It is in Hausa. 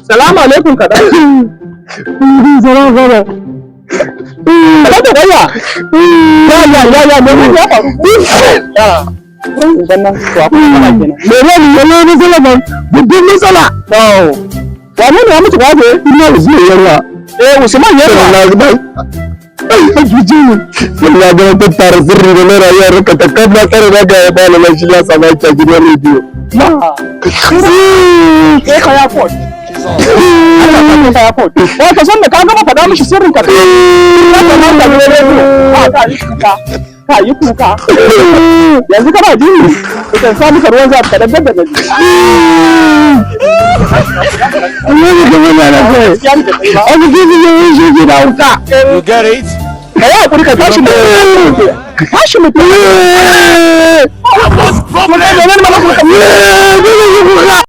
Salamu alaikum kaɗan. Salam salam. Kaɗan da ƙwaya. Ya ya ya ya me ya faru? Ya. Wannan to akwai matsala kenan. Mene ne ne matsala ba? Babban matsala. To. Wane ne ya mutu kwaje? Ina Usman Yarwa. Eh, Usman Yarwa. Wallahi bai. Ai, cuce ni. Sai na ga tattara sirri da na rayuwar ka ta kan na tsare na ga ya bani na shi ya samu aiki a gidan rediyo. Ya. Eh, ka ya fort. Allah ka ya fort. Eh, ka san da ka gama faɗa mishi sirrin ka. Ka kamata ne rediyo. Ka ka yi kuka. Ka yi kuka. Yanzu kana ji ni? Idan sa maka ruwan zafi ka dan daddaga ji. Allah ya gaba na na kai. Ya ni da kai ba. Abu ke ji shi ke da wuka. You get it? Ka yi hakuri, ka tashi mu. Tashi mu. What's problem?